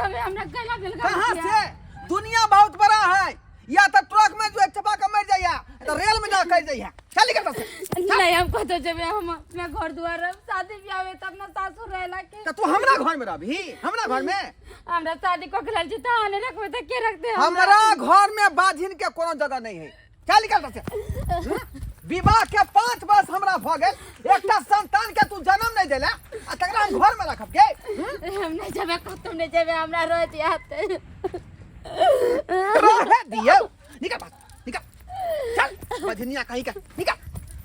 जेबै हमरा कैला भेल कहाँ से दुनिया बहुत बड़ा है या तो ट्रक में जो है चपा के मर जाइया तो रेल में जा कर जाइया चल निकल से। नहीं हम कतो जेबै हम अपना घर दुआर रहब शादी ब्याह में तब ना सासुर रहला के तो तू हमरा घर में रहबी हमरा घर में हमरा शादी कऽ के लाल छी तऽ अहाँ नहि रखबै तऽ के रखतै हमरा घर में बाझिन के कोनो जगह नहीं है चल निकल से। विवाह के 5 वर्ष हमरा भ गेल एकटा संतान के तू जन्म नहीं देला आ तकरा हम घर में रखब के हम नहीं जेबै कतौ नहीं जेबै हमरा रह जात रहे दियो निकल बाहर, निकल चल बझनिया कहीं का निकल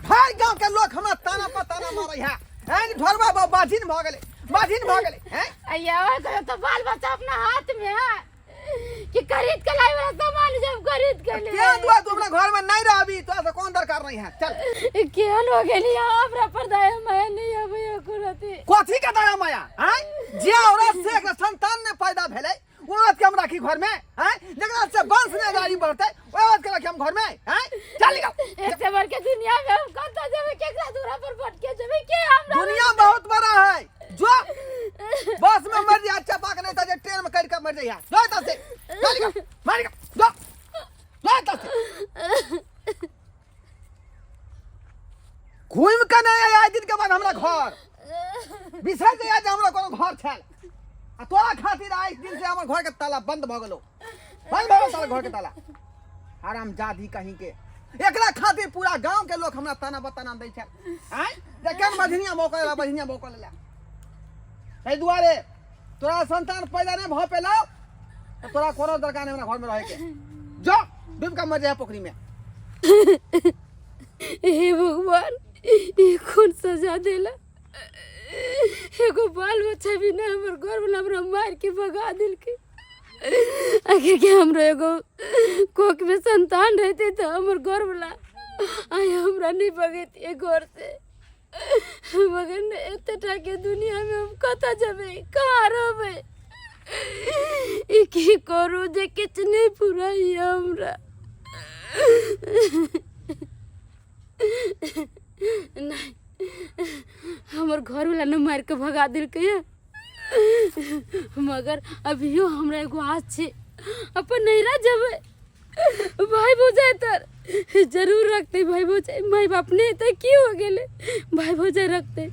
भाई गांव के लोग हमरा ताना पर ताना मारे है हैं ढोरबा बा बाझिन भ गेले बाझिन भ गेले हैं अय्या कहियो तो बाल बच्चा अपना हाथ में है कि खरीद के लाई वाला सामान जब खरीद के ले क्या दुआ तू अपना घर में नहीं रहबी तो ऐसा कौन दरकार नहीं है चल केहन हो गेली हमरा पर दया माया नहीं अबै कुरती कथी के दया माया हैं जे औरत से एक संतान ने पैदा भेलै ओ औरत के हम राखी घर में हैं जकरा से वंश ने गाड़ी बढ़तै ओ औरत के राखी हम घर में हैं चल निकल एक से बढ़ के दुनिया में हम कतऽ जेबै केकरा दूरा पर भटके जेबै के हमरा दुनिया बहुत बड़ा है जो बस में मर जा अच्छा पाक नहीं था जे ट्रेन में कर के मर जाइया जो इधर से चल निकल मार निकल जो जो इधर से घूम के नहीं आया दिन के बाद हमरा घर बिसर जाइया जे हमरा कोनो घर छल आ तोरा खातिर आइ दिन से हमर घर के ताला बंद भ गेलो बंद भ गेल ताला घर के ताला हरामजादी कहीं के एकरा खातिर पूरा गांव के लोग हमरा ताना बताना दै छै आँय जे केहन बझनिया मौका लेला बझनिया मौका लेला एहि दुआरे तोरा संतान पैदा नहि भऽ पेलौ तऽ तोरा कोनो दरकार नहि हमरा घरमे रहैके जो डूबि कऽ मर जाए पोखरिमे। हे भगवान ई कौन सजा देला एगो बाल बच्चा भी ना हमर घर वाला हमरा मार के भगा देलकै आखिर के हमरो एगो कोख में संतान रहते तो हमर घर वाला आइ हमरा नहीं भगेतिए घर से मगर एते टा के दुनिया में हम कतऽ जेबै कहाँ रहबै ई की करू जे किछु नहीं पुराइए हमरा नहीं हमर घरवला ने मारि कऽ भगा देलकै हँ मगर अभियो हमरा एगो आस छै अपन नैहरा जेबै भाई भौजाइ तर जरूर रखतै भाई भौजाइ माय बाप नहि हेतै की हो गेलै भाई भौजाइ रखतै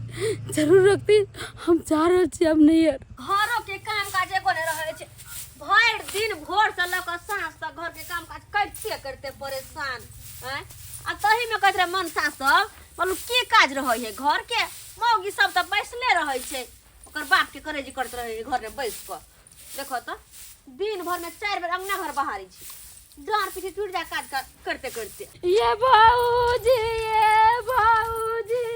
जरूर रखतै हम जा रहल छी आब नैहर घरो के काम काज एगो नहि रहै छै भरि दिन भोर से लऽ कऽ साँझ तक घर के काम काज करिते करिते परेशान आँय आ तही में कहैत रहै मनसा सब बोलू की काज रहै है घर के मौगी सब तऽ बैसले रहै छै ओकर बाप के करे जे करैत रहै है घर में बैस कऽ देखो तऽ दिन भर में 4 बेर अंगना घर बहारै छी डाँर पीछे टूटि जाय काज करते करते ये भाऊजी ये भाऊजी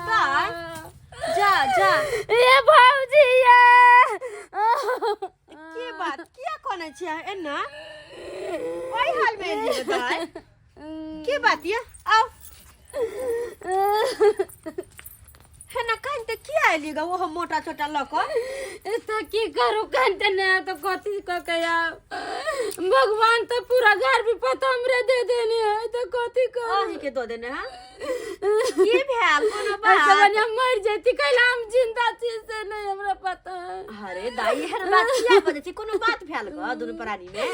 दाय, जा जा ये भाऊजी ये की बात किया कोने छियै एना ओहि हाल में एलियै दाय की बात ये आउ हे ना कान ते किया एलियै गा ओहो मोटा छोटा लऽ कऽ तो की करू कानते नहीं तो कथी कऽ के आब भगवान तो पूरा घर भी पता हमरे दे देने है तो कथी करू अहीं के दऽ देने हँ की भेल कोनो ऐसे बात बढ़िया मर जैती कैला हम जिंदा छी से नहीं हमरा पता है अरे दाई एहन बात किया बजै छी कोनो बात भेल ग दुनू प्राणी में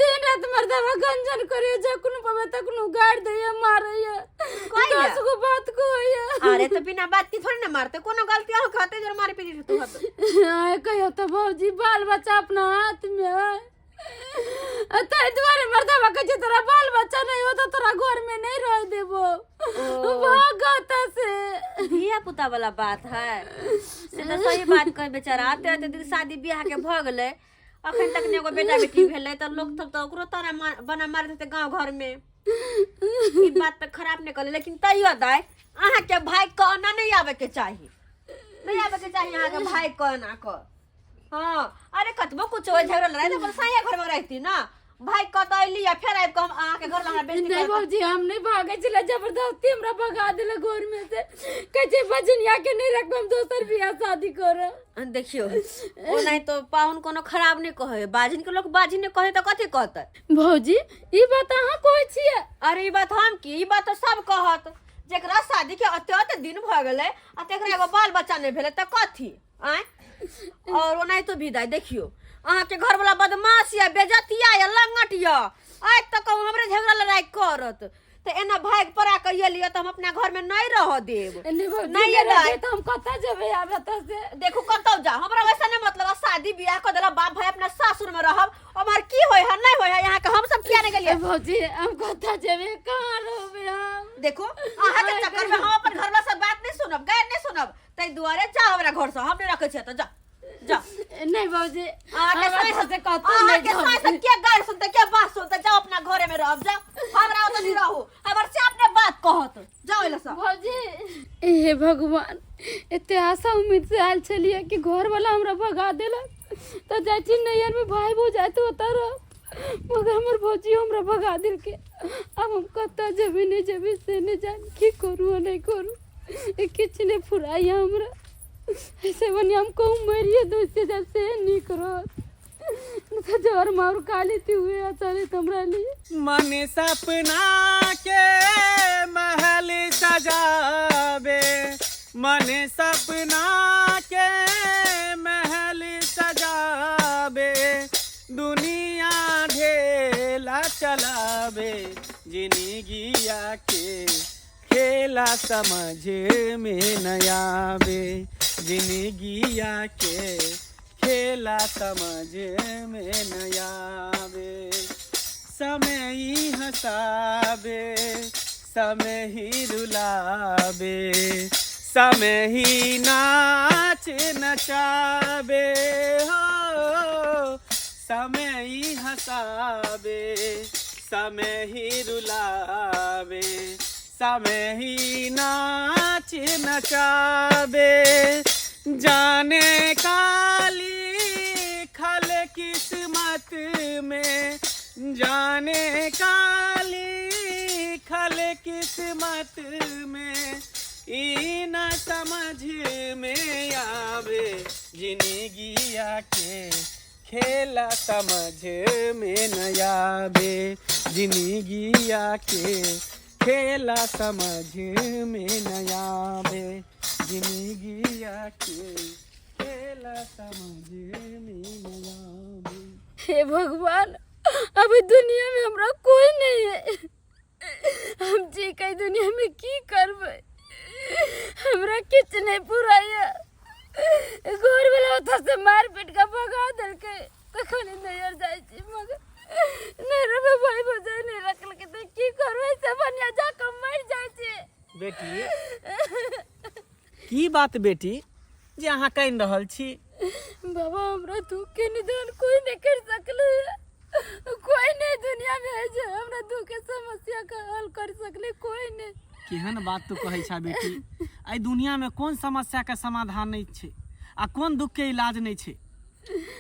दिन रात मर्दवा गंजन करे जखन पवे तखन गाड़ दैया मारैया कहिया? 10 गो बात कहैया अरे तो बिना बात के थोड़ी ना मारते कोनो गलती हो कहते जर मारे पीटी तू हत आय कहियो तो भौजी बाल बच्चा अपना हाथ में है ताहि दुआरे मर्दवा कहै छै तोरा बाल बच्चा नहीं हो तो तोरा घर में नहीं रह देबो भाग ओतऽ से धिया पुता वाला बात है से तो सही बात कह बेचारा आते आते दिन शादी ब्याह के भऽ गेलै अखन तक ने एगो बेटा बेटी भेलै तऽ लोक सब तऽ ओकरो ताना बना मारैत हेतै गाँव घर में ई बात तऽ खराब नहि कहलै लेकिन तैयो दाइ अहाँके भाई कहना नहि आबे के चाही नहि आबे के चाही अहाँके भाई कहना कऽ हाँ अरे कतबो कुछ हो झगड़ा लड़ाई तो साया घर में रहती ना भाई कत अइली आ फेर आबि कऽ हम अहाँके घर लग बेइज्जती नहीं करत। भौजी हम नहीं भागे छलै जबरदस्ती हमरा भगा देलक घर में से कहै छै बजनिया के नहीं रखब हम दोसर बियाह शादी करब देखियौ ओनाहि तो पाहुन कोनो खराब नहि कहै बाजिन के लोक बाजिन नहि कहै तऽ कथी कहतै भौजी ई बात अहाँ कहै छियै अरे ई बात हम की ई बात तऽ सब कहत जेकरा शादी के अते अते दिन भऽ गेलै आ तेकरा एगो बाल बच्चा नहि भेलै तऽ कथी आँय और ओनाहितो भी दाइ देखियो अहाँके घरवला बदमाश यऽ बेजतिया यऽ लंगट यऽ आइ तक हमरे झगड़ा लड़ाई करत तऽ एना भागि पड़ा कऽ एलियै तऽ हम अपना घरमे नहि रहऽ देब नहीं भौजी, नहीं नहीं दाइ। रहबै तऽ हम कतऽ जेबै आब एतऽ से देखू कतौ जाओ हमरा वैसा नहीं मतलब है। शादी बियाह कऽ देला बाप भाई अपना सासुर में रहब उम्हर की होय है नहीं होय है यहाँ के हम सब किया नहीं गेलियै ए भौजी हम कतऽ जेबै कहाँ रहबै हम देखो अहाँ के चक्कर में हम अपन घरवाला से बात नहीं सुनब गैर नहीं सुनब ताहि दुआरे जाओ हमरा घर से हम नहीं रखे छियै तऽ जाओ जाओ नहीं भौजी अहाँ के हमरा सास एतऽ से कतौ अहाँ नहीं के सास जाबै। के गारि सुनते के बात सुनते जाओ अपना घरे में रहब जाओ हमरा ओतऽ नहीं रहू हमर से अपने बात कहत जाओ एला से भौजी हे भगवान एते आशा उम्मीद से आयल छलियै कि घर वाला हमरा भगा देलक तऽ जाइ छी नैहर में भाई भौजाइ तऽ ओतऽ रह मगर हमर भौजी हमरा भगा देलकै आब हम कतऽ जेबै नहि जेबै से नहि जान की करू आ नहि करू किछु नहि फुराइए हमरा ऐसे बढ़िया हम कहूँ मरिए दो से जब से नीक रहत नहि तऽ जहर मार खा लेती हुए अच्छा रहत हमरा लिए मन सपना के महल सजावे मन सपना के महल सजावे दुनिया ढेला चलावे जिंदगिया के खेला समझ में न आवे जिंदगिया के खेला समझ में न आवे समय ही हंसावे समय ही रुलावे समय ही नाच नचावे हो समय ही हंसावे समय ही रुलावे समय ही नाच नचावे जाने काली खल किस्मत में जाने काली खल किस्मत में ई न समझ में आवे जिंदगिया के खेला समझ में न आवे जिंदगिया के खेला समझ में न आवे जिंदगिया के खेला समझ में न आवे। हे भगवान, अभी दुनिया में हमरा कोई नहीं है। हम जी के दुनिया में की करबै, हमरा किछु नहीं पुराइया। घर वाला ओतऽ से मार पीट के भगा देलकै, तखन नैहर जाइ छी, मगर नैहर में भाई भौजाइ नहीं रखलकै तऽ की करबै, से बढ़िया जा कऽ मरि जाइ छी। बेटी, की बात बेटी जे अहाँ कानि रहल छी? बाबा, हमरा दुख के निदान कोई नहीं कर सकले, कोई नहीं दुनिया में है जे हमरा दुख के समस्या का हल कर सकले, कोई नहीं। केहन बात तू कहै छा बेटी, एहि दुनिया में कोन समस्या के समाधान नहीं छै आ कोन दुख के इलाज नहीं छै?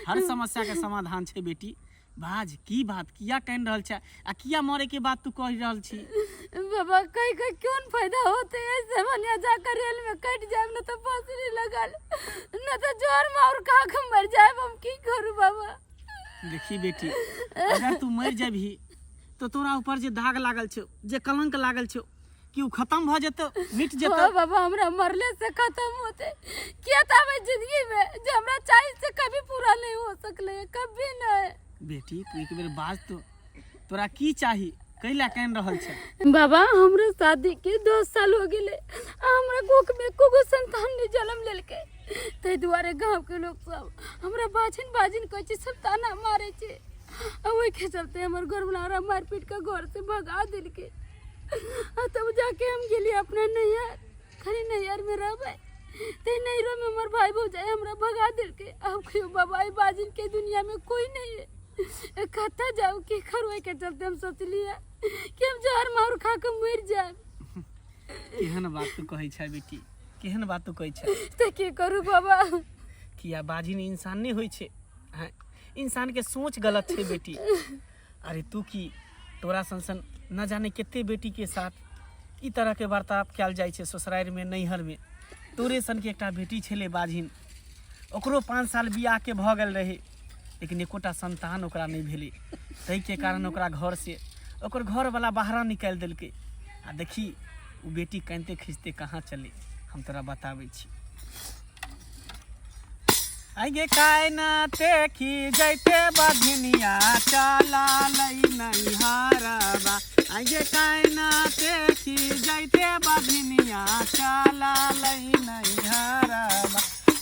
हर समस्या के समाधान छै बेटी। बाज, की बात, किया कानि रहल छै आ किया मरे के बात तू कहि रहल छी? बाबा, कहीं का क्यों फायदा होते है, ऐसे बढ़िया जाकर रेल में कट जाए, न तो फांसी लगल न तो जोर मार खा के मर जाए, हम की करू बाबा? देखी बेटी, अगर तू मरि जेबही तो तोरा ऊपर जे दाग लागल छौ, जे कलंक लागल छौ, कि उ खत्म भऽ जेतौ, मिट जेतौ? हाँ बाबा, हमरा मरले से खत्म होते किया था जिंदगी में जो हमरा चाहिए से कभी पूरा नहीं हो सकले, कभी नहीं। बेटी, तू एक बेर बाज तो, तोरा की चाही, कैला कानि रहल छै? बाबा, हमरा शादी के 10 साल हो गेले, हमरा कोख में एको गो संतान नहीं जन्म लेलकै, ताहि दुआरे गाँव के लोग सब हमरा बाझिन बाझिन कहै छै, सब ताना मारे छै, आ ओहिके चलते हमर घरवला हमरा मारि पीट के घर से भगा देलकै। आ तब जाके हम गेलियै अपना नैहर, खाली नैहर में रहबै ते नैहरो में हमर भाई भौजाई हमरा भगा देलकै। आब कहियो बाबा, ई बाजिन के दुनिया में कोई नहीं है, कतऽ जाउ, की करू? एहिके चलते हम सोचलियै कि हम जहर माहुर खा के मरि जायब। केहन बात तू कहै छै बेटी, केहन बात तू कहै छै? तऽ की करू बाबा? किया बाजिन इंसान नहि होइ छै? आँय, इंसान के सोच गलत छै बेटी। अरे तू की, तोरा सन सन न जाने कते बेटी के साथ ई तरह के बर्ताव कयल जाइ छै ससुरारि में, नैहर में। तोरे सन के एकटा बेटी छलै बाझिन, ओकरो 5 साल बियाह के भऽ गेल रहै, लेकिन एकोटा संतान ओकरा नहि भेलै, ताहिके कारण ओकरा घर से ओकर घरवला बाहरा निकालि देलकै। आ देखी ओ बेटी कानिते खींचते कहाँ चले, हम तोरा बताबै छी। आगे काय ना देखी जैते बधनिया चला लई नैहरबा। आगे काय ना देखी जैते बधनिया चला लई नैहरबा।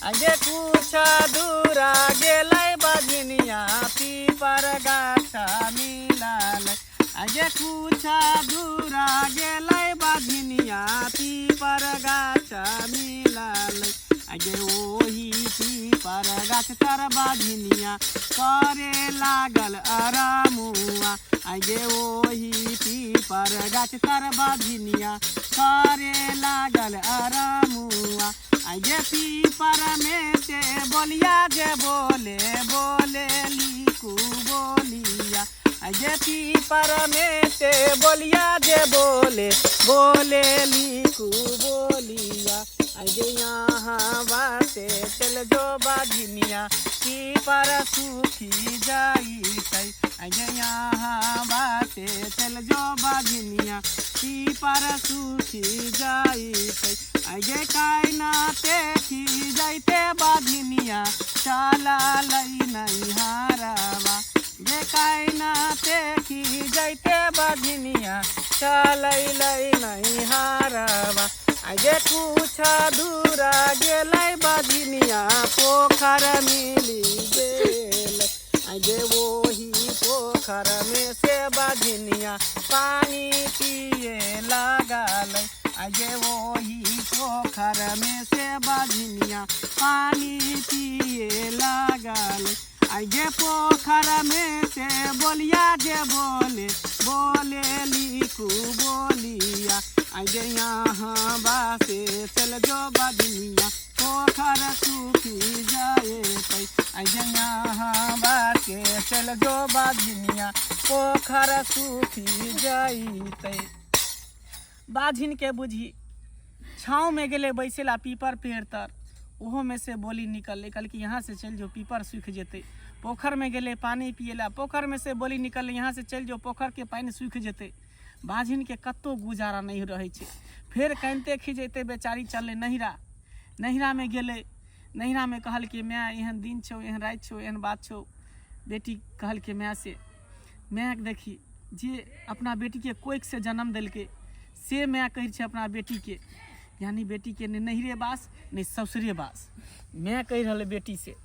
आगे कुछ दूरा गेलै बधनिया पीपर गाछ मिलल। आगे कुछ दूरा गेलै बधनिया पीपर गाछ मिलल। आगे ओही पीपर गाछ तर बधनिया करे लागल अरामुआ। आगे ओही पीपर गाछ तर बधनिया करे लागल अरामुआ। आगे पीपर में से बोलिया जे बोले बोले लिखू बोलिया। आगे पीपर में से बोलिया जे बोले बोले लिखू बोलिया। आगे यहाँ बाटे चल जो बाधिनिया पीपर सूखी जाई। आगे यहाँ बाटे चल जो बाधिनिया पीपर सूखी जाई। आगे काय ना देखी जाइते बाधिनिया चला लई नैहरवा। गे काय ना देखी जाइते बाधिनिया चलै लई नैहरवा। आगे कुछ दूरा गेलै बाधिनिया पोखर मिली गेल। आगे वही पोखर में से बाधिनिया पानी पिए लागल। आगे वही पोखर में से बाधिनिया पानी पिए लागल। आगे पोखर में से बोलिया जे बोले बोले लिखू बोलिया। आगे यहाँ बासे चल जो बाधिनिया पोखर सूखी जाए। आगे यहाँ बासे चल जो बाधिनिया पोखर सूखी जाए। बाझिन के बुझी छाँव में गेलै बैसेला पीपर पेड़ तर, ओहो में से बोली निकललै, कहलकै यहाँ से चलि जो पीपर सूखि जेतै। पोखर में गेलै पानी पियला, पोखर में से बोली निकललै यहाँ से चलि जो पोखर के पानि सूखि जेतै। बाझिन के कतहु गुजारा नहि रहै छै। फेर कानिते खिजैते बेचारी चललै नैहरा। नैहरा में गेलै, नैहरा में कहलकै माय एहन दिन छौ, एहन राति छौ, एहन बात छौ। बेटी कहलकै माय से, मायके देखी जे अपना बेटीके कोखिसँ जन्म देलकै से माय कहै छै अपना बेटीके, यानी बेटीके ने नैहरे बास ने ससुरे बास। माय कहि रहल बेटी से,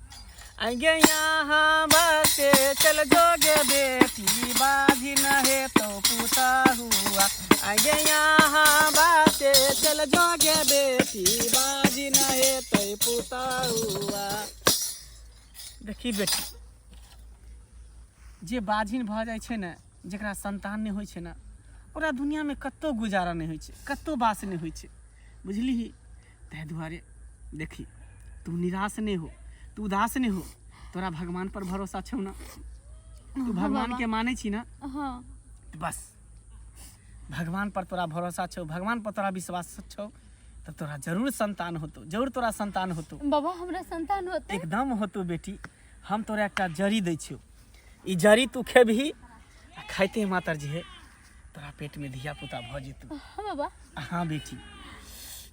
आगे यहाँ बसे चल जोगे बेटी बाधिन हे तो पुता हुआ। आगे यहाँ बसे चल जोगे बेटी बाधिन हे तो पुता हुआ। देखी बेटी, जे बाझिन भऽ जाइ छै ने, जकरा संतान नहि होइ छै ने, ओकरा दुनियामे कतहु गुजारा नहि होइ छै, कतहु बास नहि होइ छै, बुझलिही। ताहि दुआरे देखी तू निराश नहि हो, तू उदास नहि हो, तोरा भगवान पर भरोसा छौ ने, तू भगवान के मानै छी ने, हाँ बस भगवान पर तोरा भरोसा छौ, भगवान पर तोरा विश्वास छौ, तऽ तोरा जरूर संतान होतौ, जरूर तोरा संतान होतौ। बाबा हमरा संतान होतै? एकदम होतौ बेटी। हम तोरा एकटा जड़ी दै छियौ, ई जड़ी तू खेबही आ खाइते मातर जे है तोरा पेटमे धिया पुता भऽ जेतौ। हाँ बाबा। हाँ बेटी,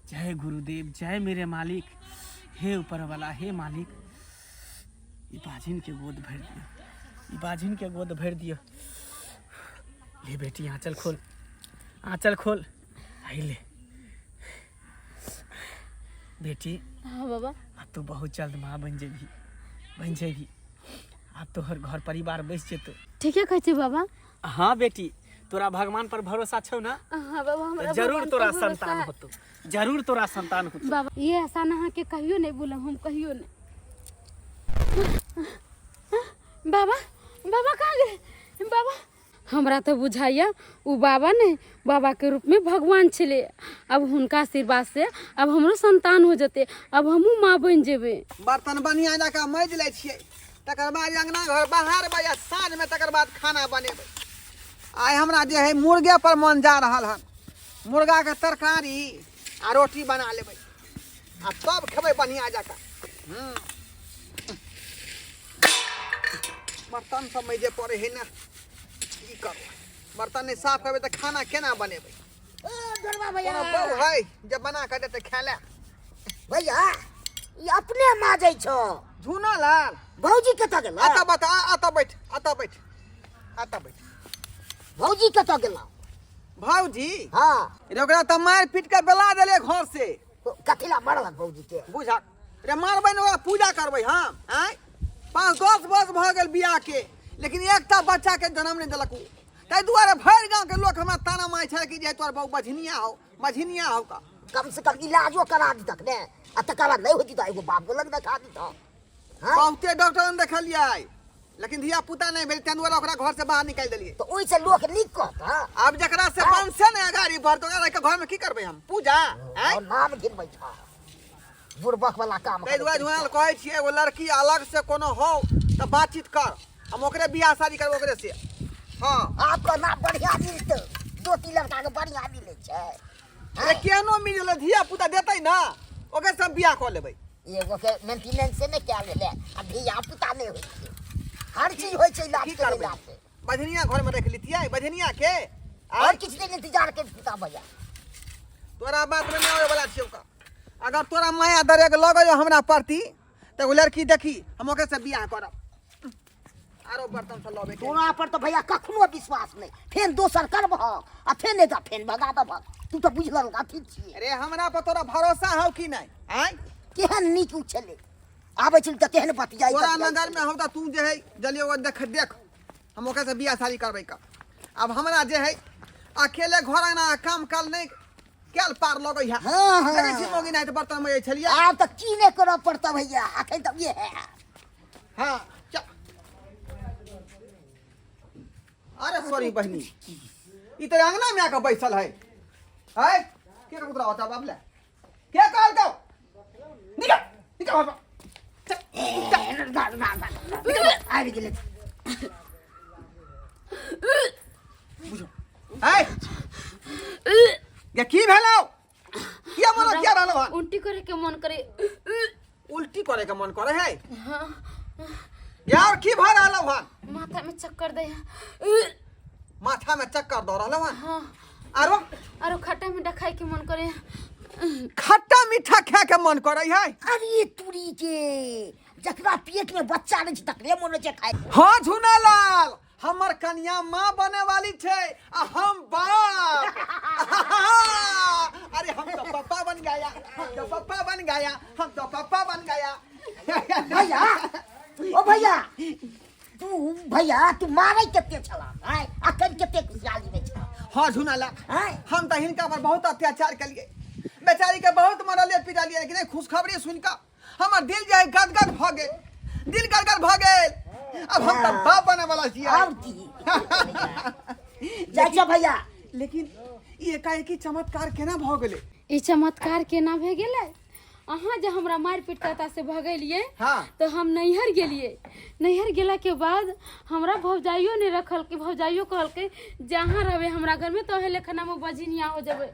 जय गुरुदेव, जय मेरे मालिक, हे ऊपर वाला, हे मालिक, ई बाझिन के गोद भरि दियौ, ई बाझिन के गोद भरि दियौ। ले बेटी आँचल खोल, आँचल खोल, आई ले बेटी। हाँ बाबा। आब तू बहुत जल्द माँ बनि जेबही, बनि जेबही, आब तोहर घर परिवार बसि जेतौ। ठीके कहै छी बाबा। हाँ बेटी, तोरा भगवान पर भरोसा छौ ना? हाँ बाबा, हमरा जरूर भगवान पर तोरा भरोसा संतान है। होतौ, जरूर तोरा संतान होतौ। बाबा ये एहसान अहाँके कहियो नहि बोलब, हम कहियो नहि। बाबा, बाबा कहाँ गेलै? बाबा हमरा तऽ बुझाइया ओ बाबा ने बाबा के रूप में भगवान छलै। अब हुनका आशीर्वाद से अब हमरो संतान हो जेतै, अब हमहूँ माँ बनि जेबै। बर्तन बढ़िआँ जकाँ माजि लै छियै, तकर बाद अङ्गना घर बहारबै आ साँझमे तकर बाद खाना बनेबै। आइ हमरा जे है मुर्गे पर मन जा रहल हन, मुर्गाके तरकारी आ रोटी बना लेबै आ तब खेबै बढ़िआँ जकाँ। बर्तन सब माजै पड़ै है ने, की करबै, बर्तन नहि साफ करबै तऽ खाना केना बनेबै? ओ दुर्गा भैया, कोनो बहु है जे बना कऽ देतै खाय लए? भैया ई अपने माजै छौ। झूना लाल। भौजी कतऽ गेल? आता बता, आता बैठ, आता बैठ, आता बैठ। भौजी कतऽ गेल? भौजी? हाँ। रे ओकरा तऽ मारि पीट के बेला देले घर से। कथी ला मारलक भौजी के? बुझा रे, मारबै ने ओकरा, पूजा करबै हम। आँय, 5-10 वर्ष भऽ गेल बियाह के, लेकिन एकटा बच्चा के जन्म नहि देलक ओ। ताहि दुआरे भरि गाँव के लोक हमरा ताना मारै छलै कि जे तोहर बहु बझनिया हौ, बझनिया हौ का। कम से कम इलाजो करा दितक ने, आ तकर बाद नहि होती तऽ एगो बाप लग देखा दितक। हाँ? बहुते डॉक्टर ने देखलियै, लेकिन धिया पुता नहि भेल, ताहि दुआरे ओकरा घर से बाहर निकालि देलियै। तऽ ओहिसँ लोक नीक कहत। हाँ? आब जकरा से हाँ? वंशे ने अगाड़ी बढ़त, ओकरा राखि कऽ घर में की करबै हम पूजा? आँय? और नाम गिनबै छ, बुड़बक वाला काम। ताहि दुआरे झुआल कहै छियै, एगो लड़की अलग से कोनो हो तऽ बातचीत कर, हम ओकरे बियाह शादी करबै ओकरे से। हाँ, आपके नाम बढ़िया मिलतै, दो तीन लड़का के बढ़िया मिलै छै। अरे केहनो मिल, धिया पुता देतै ना, ओकरे से हम बियाह कऽ लेबै। एगो के मेंटेनेंस नहि कयल गेलै आ धिया पुता नहि होइ छै, हर चीज होइ छै इलाज की के करबै? इलाज से बझनिया घर में रख लितियै बझनिया के और किछु दिन इंतजार कर पुता भैया। तोरा बात में नहीं आवे वाला छियौ का। अगर तोरा माया दरेग लगै हमरा प्रति तऽ एगो लड़की देखी, हम ओकरे से बियाह करब। आरो बर्तन से लबे के। तोरा पर तऽ भैया कखनो विश्वास नहि, फेन दोसर करबह आ फेन नहि तऽ फेन भगा देबह। तू तऽ बुझल अथी छियै। अरे हमरा पर तोरा भरोसा हौ कि नहि? आँय, केहन नीक उ छलै, आबै छलै तऽ केहन बतियाइ। तोरा नजर में हौ तऽ तू जे है जल्दी ओकरा देख देख, हम ओकरे से बियाह शादी करबै का। आब हमरा जे है अकेले घर अंगना काम काल नहि कैल पार लगै है। हाँ, हाँ। देखै छी मौगी नहि तऽ बर्तन में छलियै। आब तऽ की नहि करऽ पड़तौ भैया, अखन तऽ ये है। हाँ चल। अरे सॉरी बहिनी, ई तऽ अंगना में आके बैसल है। है के कबूतरा होता बाबले के कहल कहो, निकल निकल बाबा। आबि गेलै। है ये की भेलौ? किया मन किया रहलौ हन? उल्टी करे के मन करे। उल्टी करे के मन करे है? हाँ। यार की भऽ रहलौ हन? माथा में चक्कर दे। माथा में चक्कर दऽ रहलौ हन? हाँ। आरो? आरो खट्टा मीठा खाए के मन करे। खट्टा मीठा खाए के मन करे है? अरे तुरी के, जकरा पेट में बच्चा नहीं छै तकरे मन होइ छै खाय। हाँ झुनालाल, हमर कनिया माँ बने वाली छै आ हम बाप। अरे हम तो पप्पा बन गया, हम तो पप्पा बन गया, हम तो पप्पा बन गया। भैया, ओ भैया, तू भैया तू मारै कते छला आय, अखन कते खुशहाली में छला। हाँ झुनालाल, आँय? हम तऽ हिनका पर बहुत अत्याचार केलिए, बेचारी के बहुत मरलिए पिटलिए, लेकिन ई खुशखबरी सुनि कऽ हमर दिल जे है गदगद भऽ गेल, दिल गदगद भऽ गेल। अब हम तऽ बाप बने वाला छियै। और की जाइ छ भैया? लेकिन ई एकाएकी चमत्कार केना भऽ गेलै? ई चमत्कार केना भए गेलै? अहाँ जे हमरा मारि पीट के एतऽ से भगेलियै, हाँ। तऽ हम नैहर गेलियै। नैहर गेलाके बाद हमरा भौजाइयो नहि रखलकै। भौजाइयो कहलकै जे अहाँ रहबै हमरा घरमे तऽ ओहे लेखन हम बझिनिया हो जेबै।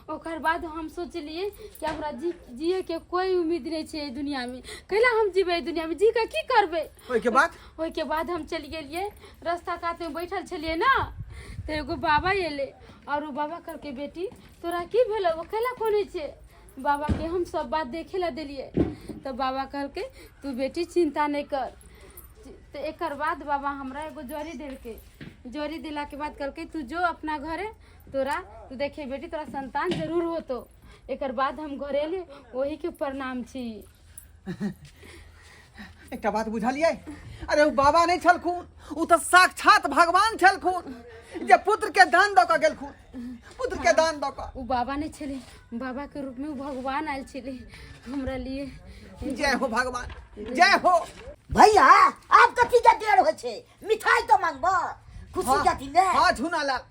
ओकर बाद हम सोचलियै कि हमरा जी जियैके कोइ उम्मीद नहि छै एहि दुनियामे, कैला हम जीबै एहि दुनियामे, जी कऽ की करबै? ओहिके बाद? ओहिके बाद हम चलि गेलियै, रास्ता कातमे बैठल छलियै ने तऽ एगो बाबा एलै आओर ओ बाबा कहलकै, बेटी तोरा की भेलौ, ओ कैला कोनै छै? बाबाके हम सब बात देखे ला देलियै तऽ बाबा कहलकै, तू बेटी चिंता नहि कर। तऽ एकर बाद बाबा हमरा एगो जड़ी देलकै। जड़ी देलाके बाद कहलकै, तू जो अपना घरे, तोरा तू देखे बेटी तोरा संतान जरूर होतो। एकर बाद हम घरे एलियै, ओहीके प्रणाम छी। एकटा बात बुझलियै? अरे ओ बाबा नहि छलखुन, ओ तऽ साक्षात भगवान छलखुन जे पुत्र के दान दऽ कऽ गेलखुन, पुत्र के दान दऽ कऽ। ओ बाबा नहि छलै, बाबाके रूपमे ओ भगवान आयल छलै हमरा लिए। जय हो भगवान, जय हो। भैया, आब कथी के देर होइ छै? मिठाई तऽ मंगबह खुशी के अथी ने। हाँ झुनालाल,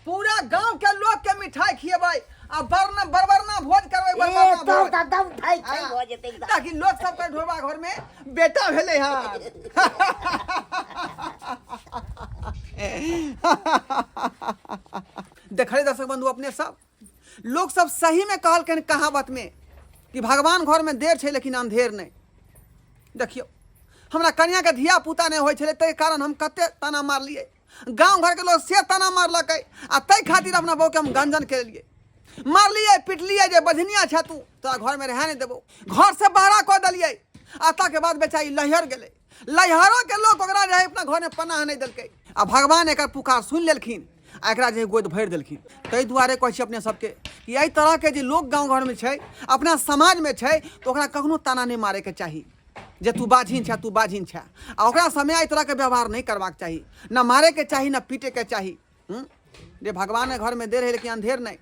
पूरा गांव के लोग के मिठाई खिएबै आ बरना बरबरना भोज करबै। ए बरबरना तब भोज तऽ दम थाई थाई हाँ, भऽ जेतै एकदम। ताकि लोग सबके ढोरबा घर में बेटा भेलै हन। देखले दर्शक बंधु अपने सब, लोग सब सही में कहलकनि कहावत में कि भगवान घर में देर छै लेकिन अंधेर नहीं। देखियौ, हमरा कनिया के धिया पुता नहीं होइ छलै, ताहि कारण हम कते ताना मारलियै, गाँव घरके लोग से ताना मारलकै, आ ताहि खातिर अपना बहूके हम गंजन केलियै, मारलियै पिटलियै जे बझनिया छै तू, तोरा घरमे रहै नहि देबौ, घरसँ बाहरा कऽ देलियै। आ ताके बाद बेचारी लहर गेलै। लहरो के लोक ओकरा जे है अपना घरमे पनाह नहि देलकै आ भगवान एकर पुकार सुनि लेलखिन आ एकरा जे है गोद भरि देलखिन। ताहि दुआरे कहै छी अपने सबके कि एहि तरहके जे लोक गाँव घरमे छै, अपना समाजमे छै, तऽ ओकरा कखनो ताना नहि मारैके चाही जे तू बाझिन छे, तू बाझिन छे। आ ओकरा समय एहि तरहके व्यवहार नहि करबाक चाही, न मारैके चाही न पीटैके चाही। जे भगवान घरमे देर है लेकिन अंधेर नहि।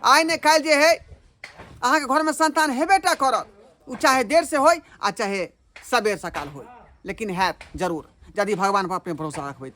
आइ ने काल्हि जे है अहाँके घरमे संतान हेबे टा करत, ओ चाहे देर से होय आ चाहे सबेर सकाल होय, लेकिन हैत जरूर यदि भगवान पर अपने भरोसा रखबै।